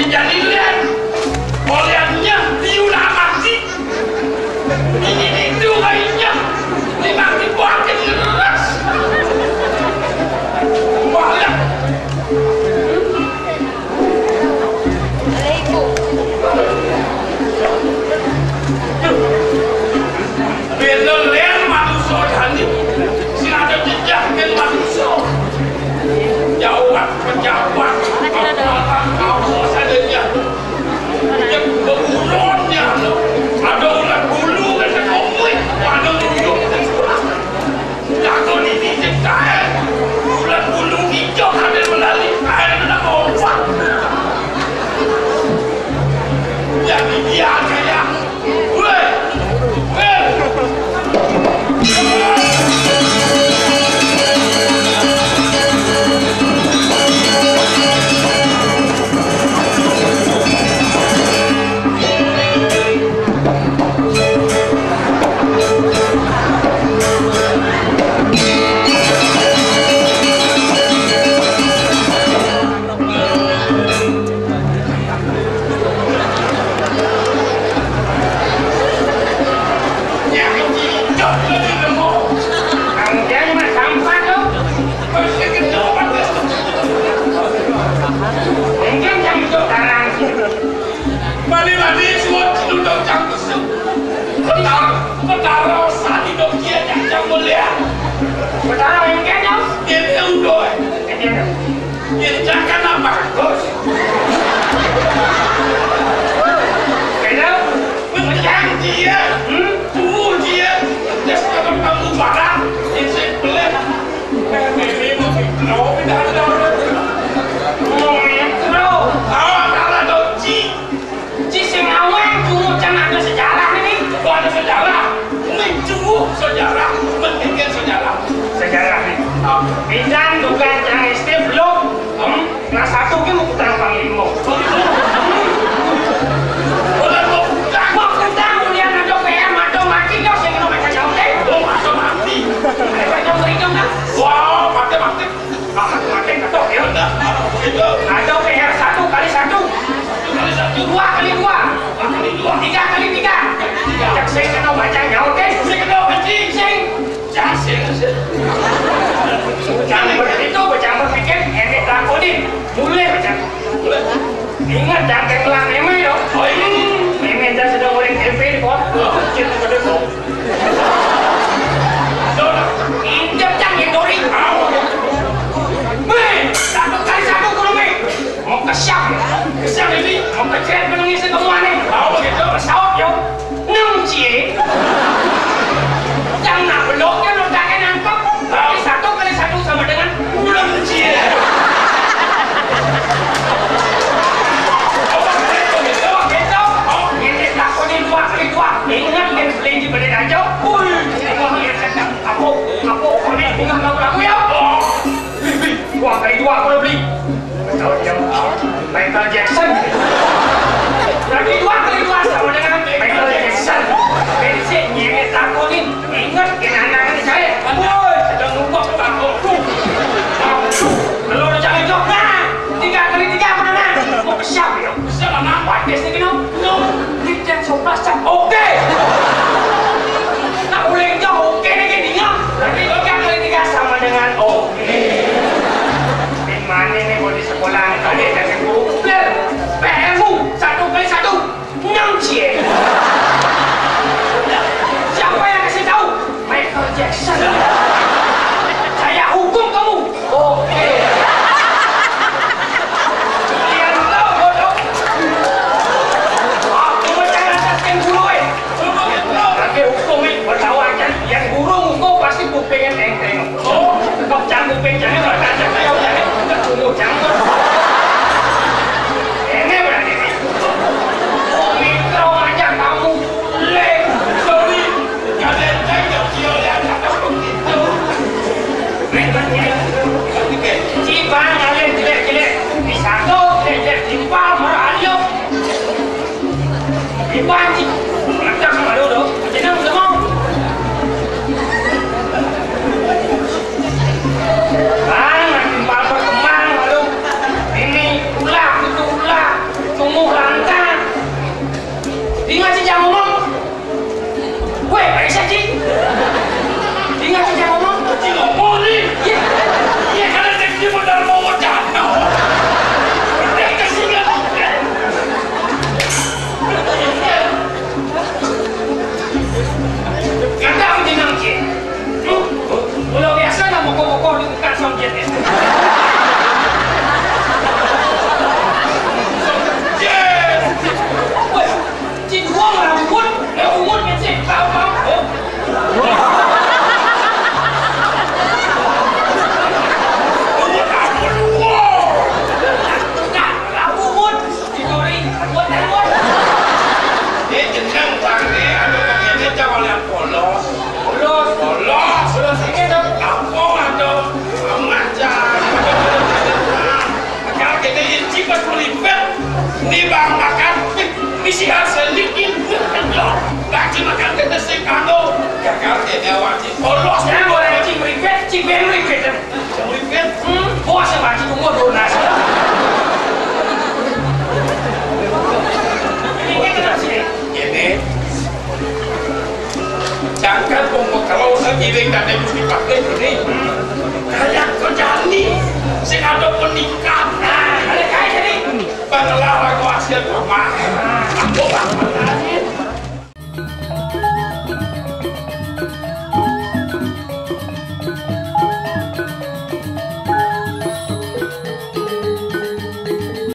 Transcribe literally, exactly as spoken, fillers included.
Jadi lihat, olehnya diulah mati. Ini itu kayaknya dimati buatin keras. Malah Beda ler manusia jani, sing ada jejak dan manusia. Jawab pejabat, apa kamu sadanya? Yang beburonnya, ada ulat bulu kata kowe, ada nuyuk kata surat. Lagu ini ciptaen, ulat bulu hijau sambil menari, kain kena kompak. Jadi dia kayak, weh, weh. Mungkin yang itu tarang. Mani-mani suwun duduk jam besuk. Betar, betara sani dok dia jam mulia. Betara engke, Dok? Ini udah. Ini, Dok. Ini jangan apa, Gus. Beda. Menyang dia. Hmm? Tuh dia. Dia sekarang kamu barang. Ini belet. Ini mau fitnah, fitnah, fitnah. Mau fitnah. Ah, karena dok, Ci. Ci sing awang, cuma can ada sejarah ini. Kok ada sejarah? Ini cukup sejarah, pentingnya sejarah. Sejarah ini. Ah. Bidan bukan yang S D belum. Hmm? Kelas satu ki mau putar panglima. Udah mau putar. Mau putar, kemudian ada P M atau mati, dok, yang kena macam jauh deh. Oh, macam mati. Ada macam berhitung, kan? Wah, mati, mati. Amat mati, ketok, ya. Udah, itu. Ada P R satu kali satu. Satu kali satu. Dua kali dua. Dua kali dua. Tiga kali tiga. Tiga. Cek sing kena baca nyaut, eh. Sing kena benci. Sing. Cah, sing, sing. Jangan begitu, baca berpikir, enek lakonin. Mulai baca. Mulai. Ingat, jangan kayak pelang meme, yo. Oh, iya. Meme aja sudah goreng tempe di bawah. Oh. Kecil gede, kok. Injek cang ya, Dori. Weh, satu kali satu, Guru, weh. Mau kesiap. Kesiap ini. Mau kecil, menangis semuanya. Tahu begitu. Pesawat, yo. Enam cie. Yang nak belok, kan udah kayak nangkep. Tahu. Satu kali satu sama dengan enam cie. Apa begitu? Begitu. Oh, ini takutnya dua kali dua. Ingat, yang beli di beli aja. Wih, ini wah, ya, kata aku, aku, aku ini bunga kamu, aku, ya. Oh. Wih, wih, dua kali dua aku beli. Tahu dia Michael Jackson. Berarti dua kali dua sama dengan Michael Jackson. Bensin. Ini bang makan, misi hasil bikin. Bang makan kita sing kanggo. Gagal ini awak. Polos. Ya, boleh cing ribet, cing ben ribet. Cing ribet. Hmm, bos yang mati umur lunas. Ini kita sih. Ini. Jangan pokok kalau segiring dan yang mesti pakai ini. Kayak kerjaan nih, sing ada peningkat. Nah, ada kayak ini. Pengelar aku hasil rumah. Aku